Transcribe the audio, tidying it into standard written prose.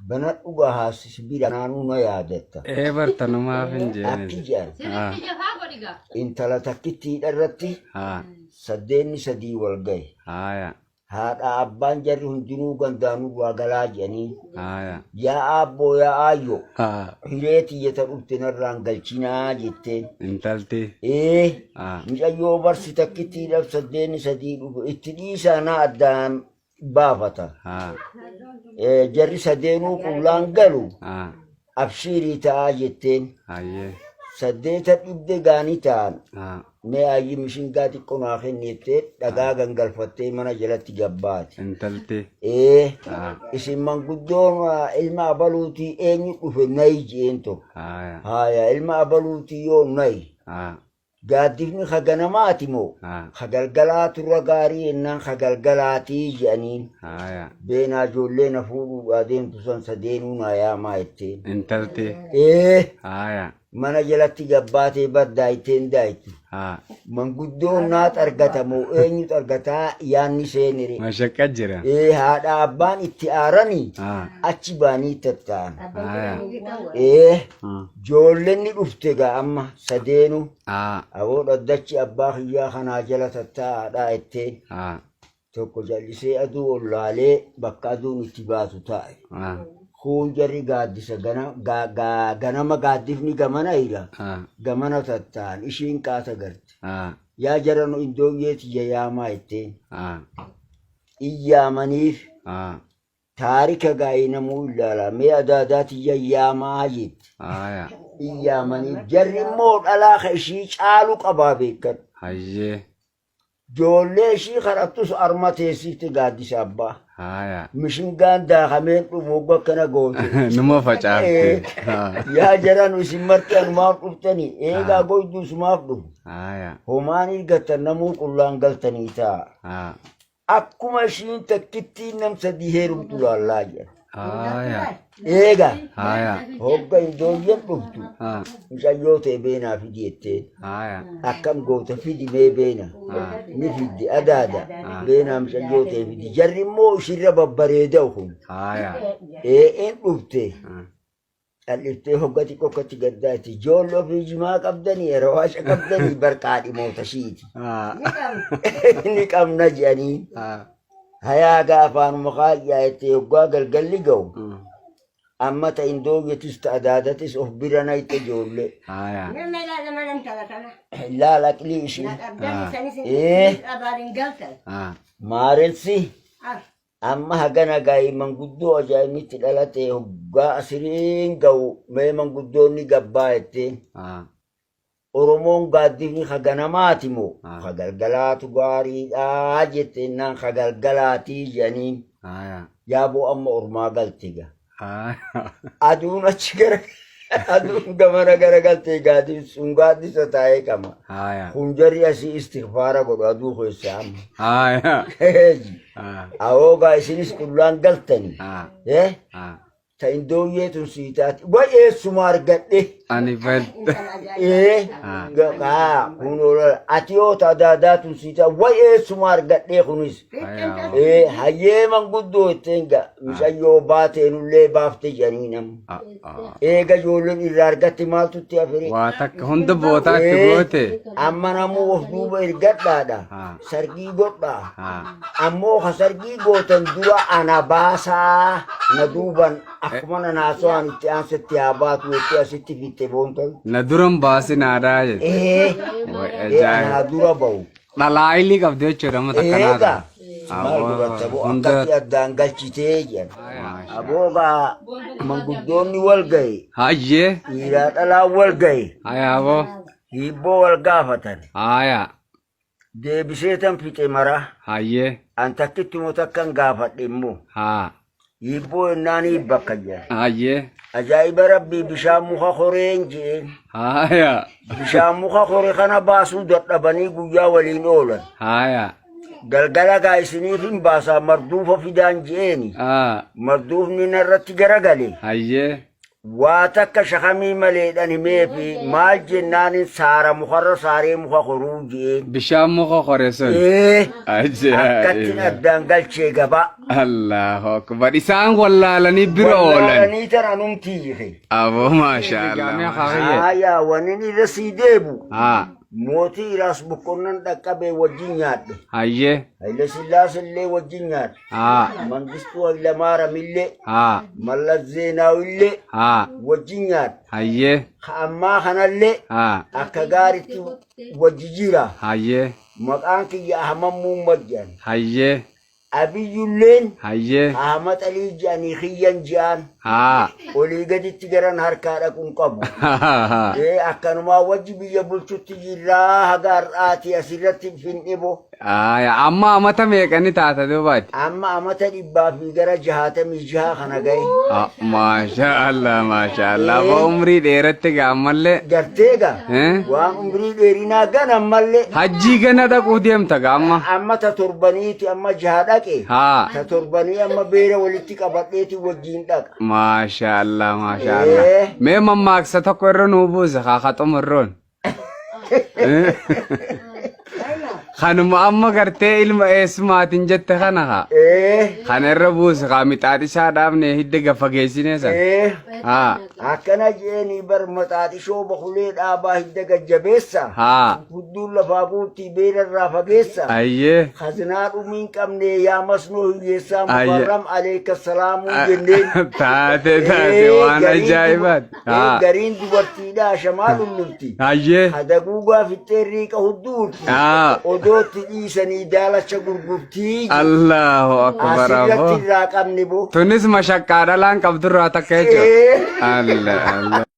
Banadhu gahaa sibira naanuu na yaadatta. Ee bartanumaaf hin Akki jeenis. jedhan. Haa. Sirriitti jafaa godhi gaa. Intala takkittiidha irratti Haa. saddeenni sadii wal gahe. Haaya. Haadha abbaan jarri hundinuu gandaanuu galaa jedhanii. Haaya. Yaa aabboo yaa aayyoo Haa. hiree tiyyata dhufte narraan galchinaa jetteen. Intalti. Ee Haa. mucayyoo barsi takkittiidhaaf saddeenni sadii dhufe itti dhiisaa na addaan baafata. Haa. Jarri sadeenuu qullaan galu Haa. abshiirii ta'aa jetteen. Hayyee. Saddeeta dhibde gaanii ta'an Haa. mee ayyi mishingaa xiqqoo naa kenni jettee dhagaa gangalfattee mana jalatti gabbaate. Intalti. Ee Haa. isin manguddoon ilma abaluutii eenyu dhufe nayi jeen tokko. Haaya. Haaya ilma abaluutii yoo nayi Haa. gaaddifni ka ganamaati moo Haa. ka galgalaa turra gaarii jennaan ka galgalaatii jedhaniin. Haaya. Beenaa ijoollee na fuudhuudhaa deemtu san sadeenuu naa yaamaa jetteen. Intalti. Ee Haaya. mana jalatti gabbaatee bardaayitteen daayitu. Haa. Manguddoon naat argata moo eenyutu argataa yaanni seenire. Mashaqqa jira. Ee haadha abbaan itti aaranii Haa. achi baanii tatta'an. Haaya. Ee Hmm. ijoolleen ni dhufte gaa amma sadeenu Haa. aboo dhaddachi abbaa kiyyaa kanaa jala tattaa'aadhaa jetteen Haa. tokko jallisee aduu ol laalee bakka aduun itti baatu taa'e. Haa. Kuun jarri gaaddisa ganama gaaddifni gamana jira Haa. gamana tatta'an ishiin qaata garte. Haa. Yaa jara nu indooyyee tiyya yaamaa jetteen Haa. iyyaamaniif Haa. taarika gaa'ii namuu ilaala mee adaadaa tiyya yaamaa jetti. Haaya. Iyyaamaniif jarri immoo dhalaa ka ishii caalu qabaa beekan. Hayyee. Ijoollee ishii kadhattus arma teessifte gaaddisa abbaa. Haaya. Mishingaan daakameen dhufu hogga akkana goote. Numa facaafte. Haa. Yaa jara nu isin marti anumaaf dhuftanii eegaa goyduu sumaaf dhufu. Haaya. Homaan ergattan namuu qullaan galtanii taa'a. Haa. Akkuma ishiin takkittiin nam sadii heerumtu laallaa jedha. Haaya. Eega Haaya. hogga indooyyen dhuftu Haa. mucayyoo ta'e beenaa fidi jetteen Haaya. akkam goota fidi mee beena Haa. ni fiddi adaada beenaa mucayyoo ta'e fidi jarri immoo ishirra babbareeda kun Haaya. ee'een dhufte Haa. calliftee hogga xiqqoo akkatti gaddaati ijoollee ofii jimaa qabdanii rawaasha qabdanii barqaa dhimoota ishiiti Haa. ni qabna jedhanii Haa. hayaa gaafaanuma kaayyaa jettee hoggaa galgalli ga'u Hmm. amma ta indoogetis ta adaadatis of bira nayte ijoollee Haaya. laal aqlii ishii Haa. maarensi amma hagana gaa'ii manguddoo ajaa'imitti dhalate hoggaa asiriin ga'u mee manguddoonni gabbaa jetteen Haa. Oromoon gaaddifni ka ganamaati moo Ah. ka galgalaatu gaariidhaa jettennaan ka galgalaatii jedhaniin Haaya. yaaboo amma ormaa galte ga. Haaya. Aduun achi gara aduun gamana gara galtee gaaddifni sun gaaddisa taa'ee qaba. Haaya. Kun jarri asii istighfaara godhu aduu keessaa amma. Haaya. Haa. Awoogaa isinis qullaan galtanii. Haa. Eh? Haa. Ta indooyyee tun sii taate. Way eessuma argadhe. Ani bad. Ee. Haa. Haa kun oola. Ati yoo ta adaadaa tun sii taate. Way eessuma argadhe kunis. Haaya. Ee hayyee manguddoo ittiin ga. Mucayyoo baateenullee baafte jedhanii nama. Ah, ah. Eega ijoolleen irraa argatte maaltu itti hafire? Waa takka hunda bootaa itti Ee, goote. Amma namuu of duuba ergadhaadha. Haa. Sargii godhaa. Haa. Ammoo ka sargii gootan dura ana baasaa na duuban akkuma na naasawaan itti aansetti haa baatu jettee asitti fitte boontan. Na duran baasin aadaa jette. Ee, Way ee ajaa'iba. anaa dura ba'u. Dhalaa illee qabdi jechuudha amma takka Eega naata. maal godhatta boo akkatti addaan galchitee jedhan. Aboogaa manguddoonni wal ga'e Hayyee. dhiiraa dhalaa wal ga'e Hayaaboo. hiibboo wal gaafatan. Haaya. Deebisee tan fixe mara Hayyee. an takkittuma takkan gaafadhe immoo Haa. hiibboo ennaan hiibba akka jedhan. Hayyee. Ajaa'iba rabbii bishaan muka horeen jeen Haaya. bishaan muka hore kana baasuu dadhabanii guyyaa waliin oolan. Haaya. Galgala gaa isiniif hin baasaa marduufa fidaan jeeni Haa. marduufni narratti garagale Hayyee. Waa takka shakamii maleedhan himeefi maal jennaanin saara mukarra saaree muka koruu je'een. Bishaan muka kore sun. Ee akkattin Ajaa'iba. addaan galchee gabaa. Allahu akbar. Isaan wallaalanii bira oolan. Wallaalanii tan anumti hiike. Aboo maasha Allah. Haayaa wannin irra sii deebu. Haa. Mootii Iraas Boqqonnan dhaqqabee wajjin nyaadhe. Hayyee. Haile Sillaasellee wajjin nyaadhe. Haa. Mangistuu Hayilamaariyamillee. Haa. Mallas Zeenaawillee Haa. wajjin nyaadhe. Hayyee. Ka ammaa kanallee Haa. akka gaaritti wajji jira. Hayyee. Maqaan kiyya Ahmad Muummad jedhan. Hayyee. Abiyyulleen Hayyee. Ahmad Alii jedhanii kiyyan je'an. Haa. Olii gaditti garan harkaa dhaquun qabu. Ee akkanumaa wajji biyya bulchutti jirraa haga har'aati asirratti hin dhibu. Aya, amma amata meeqani taata duubaati? Amma amata 166 kana gahe. Ah, Maasha Allah, maasha Allah. Aboo umrii dheeratti gaa ammallee. Gartee gaa Eh? waan umrii dheerinaa gan ammallee Hajjii gana dhaquu deemta gaa amma. amma ta torbaniiti amma jaha dhaqe. Haa. Ta torbanii amma beera walitti qabadheeti wajjin dhaqa. Maasha Allah, maasha Allah. Eh. Mee mammaaksa tokko irra nuu buuse haa xumurroon. Kanuma amma gartee ilma eessumaatiin jette kana haa. Ee Kana irra buuse haa mixaaxishaa dhaabne hidda gaffageessine san. ee Haa. akkana jeeni bar maxaaxishoo bakulee dhaabaa hidda gajjabeessa. Haa. Hudduun lafaa guutti beera irraa fageessa. Ayyee. Kazinaa dhumii hin qabne yaa masnoo hiyyeessaa Ayye. mukarram aleeka salaamuu jenneen. Taate taate Ee, waan gariin ajaa'ibaati. Haa. Gariin dubartiidhaa shamaa lullubti. Ayyee. Hadaguugaa fixxee riiqa hudduuti. Haa. Odootti dhiisanii daalacha gurgurtii. Allahu akbar Asirratti aboo. irraa qabne boo. Tunis mashaqqaa dhalaan qabdurraa takka jechuudha. Ee. Allah Allah.